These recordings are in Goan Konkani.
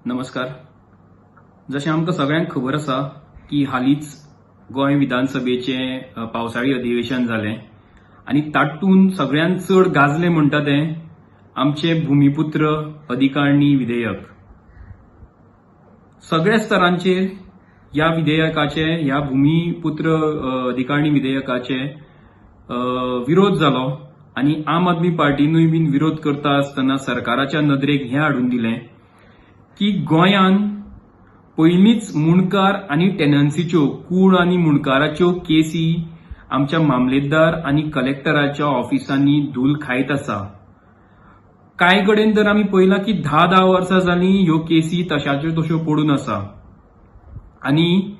नमस्कार. जशें आमकां सगळ्यांक खबर आसा की हालींच गोंय विधानसभेचें पावसाळी अधिवेशन जालें आनी तातूंत सगळ्यांत चड गाजलें म्हणटा तें आमचें भुमीपुत्र अधिकारणी विधेयक. सगळ्या स्तरांचेर ह्या विधेयकाचे, ह्या भुमीपुत्र अधिकारणी विधेयकाचे विरोध जालो आनी आम आदमी पार्टीनूय बीन विरोध करता आसतना सरकाराच्या नदरेक हें हाडून दिलें की गोंयान पयलींच मुंडकार आनी टेनन्सीच्यो, कूळ आनी मुंडकाराच्यो केसी आमच्या मामलेदार आनी कलेक्टराच्या ऑफिसांनी धूल खायत आसा. कांय कडेन तर आमी पळयलां की 10-10 वर्सां जालीं, ह्यो केसी तशाच्यो तश्यो पडून आसा. आनी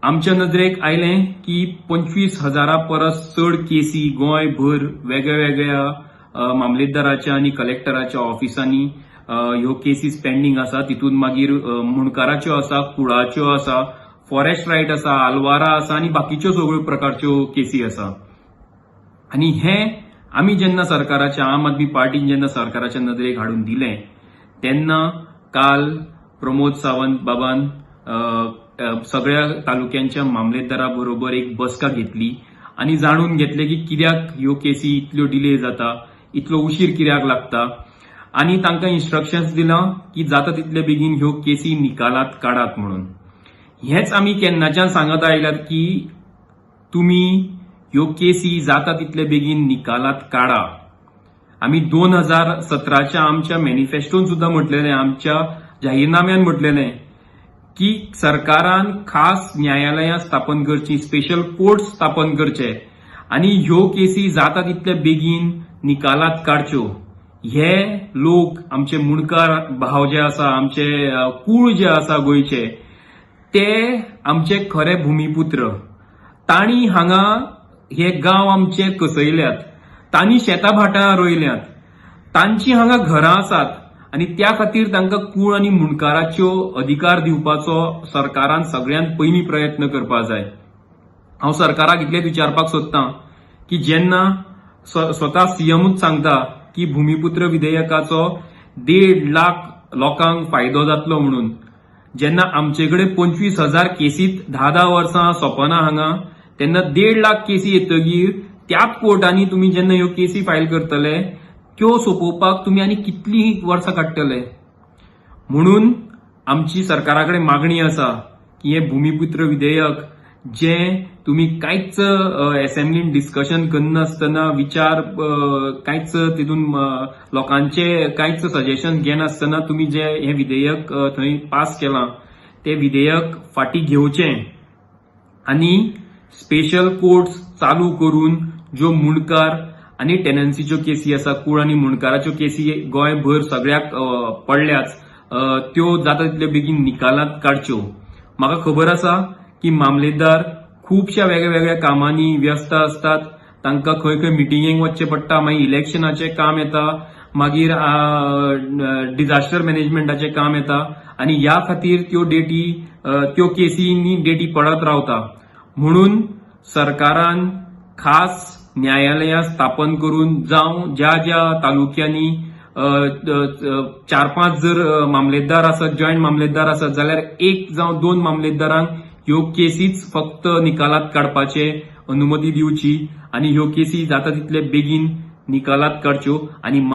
आमच्या नदरेक आयलें की 25 हजारा परस चड केसी गोंयभर वेगळ्या वेगळ्या मामलेदाराच्या आनी कलेक्टराच्या ऑफिसांनी ह्यो केसीस पेंडींग आसा. तितून मागीर मुंडकाराच्यो आसा, कुळाच्यो आसा, फॉरेस्ट रायट आसा, आलवारा आसा आनी बाकीच्यो सगळ्यो प्रकारच्यो केसी आसा. आनी हें आमी जेन्ना सरकाराच्या, आम आदमी पार्टीन जेन्ना सरकाराच्या नदरेक हाडून दिलें, तेन्ना काल प्रमोद सावंत बाबान सगळ्या तालुक्यांच्या मामलेदारा बरोबर एक बसका घेतली आनी जाणून घेतले की कित्याक ह्यो केसी इतल्यो डिले जाता, इतलो उशीर कित्याक लागता आनी तांकां इन्स्ट्रक्शन्स दिलां की जाता तितले बेगीन ह्यो केसी निकालात काडात म्हणून. हेच आमी केन्नाच्यान सांगत आयल्यात की तुमी ह्यो केसी जाता तितले बेगीन निकालात काडा. आमी 2017च्या आमच्या मॅनिफेस्टोन सुद्दां म्हटलेलें, आमच्या जाहीरनाम्यान म्हटलेलें की सरकारान खास न्यायालयां स्थापन करची, स्पेशल कोर्ट स्थापन करचे आनी ह्यो केसी जाता तितले बेगीन निकालात काडच्यो. हे लोक, आमचे मुंडकार भाव जे आसा, आमचे कूळ जे आसा गोंयचे, ते आमचे खरे भुमीपुत्र. तांणी हांगा हे गांव आमचे कसयल्यात, तांणी शेतां भाटां रोयल्यात, तांची हांगा घरां आसात आनी त्या खातीर तांकां कूळ आनी मुंडकाराच्यो अधिकार दिवपाचो सरकारान सगळ्यांत पयलीं प्रयत्न करपाक जाय. हांव सरकाराक इतलेंच विचारपाक सोदतां की जेन्ना स्वता सीएमूच सांगता की भुमीपुत्र विधेयकाचो 1.5 लाख लोकांक फायदो जातलो म्हणून, जेन्ना आमचे कडेन 25,000 केसीत 10-10 वर्सां सोंपना हांगा, तेन्ना 1.5 लाख केसी येतगीर त्याच कोर्टांनी तुमी जेन्ना ह्यो केसी फायल करतले, त्यो सोंपोवपाक तुमी आनी कितलीं वर्सां काडटले? म्हणून आमची सरकारा कडेन मागणी आसा की हें भुमीपुत्र विधेयक जें तुमी कांयच एसेंब्लीन डिस्कशन करनासतना, विचार कांयच तितून लोकांचे कांयच सजेशन घेनासतना तुमी जे हें विधेयक थंय पास केलां, तें विधेयक फाटीं घेवचें आनी स्पेशल कोर्ट्स चालू करून ज्यो मुंडकार आनी टेनन्सीच्यो केसी आसा, कूळ आनी मुंडकाराच्यो केसी गोंयभर सगळ्याक पडल्याच, त्यो जाता तितल्यो बेगीन निकालात काडच्यो. म्हाका खबर आसा की मामलेदार खुबश्या वेगळ्या वेगळ्या कामांनी व्यस्त आसतात. तांकां खंय खंय मिटिंगेक वचचें पडटा, मागीर इलेक्शनाचें काम येता, मागीर डिझास्टर मॅनेजमेंटाचें काम येता आनी ह्या खातीर त्यो डेटी, त्यो केसींनी डेटी पडत रावता. म्हणून सरकारान खास न्यायालयां स्थापन करून जावं ज्या ज्या तालुक्यांनी चार पांच जर मामलेदार आसत, जॉयंट मामलेदार आसत जाल्यार एक जावं दोन मामलेदारांक ह्यो केसीच फक्त निकालात काडपाचे अनुमती दिवची आनी ह्यो केसी जाता तितले बेगीन निकालात काडच्यो आनी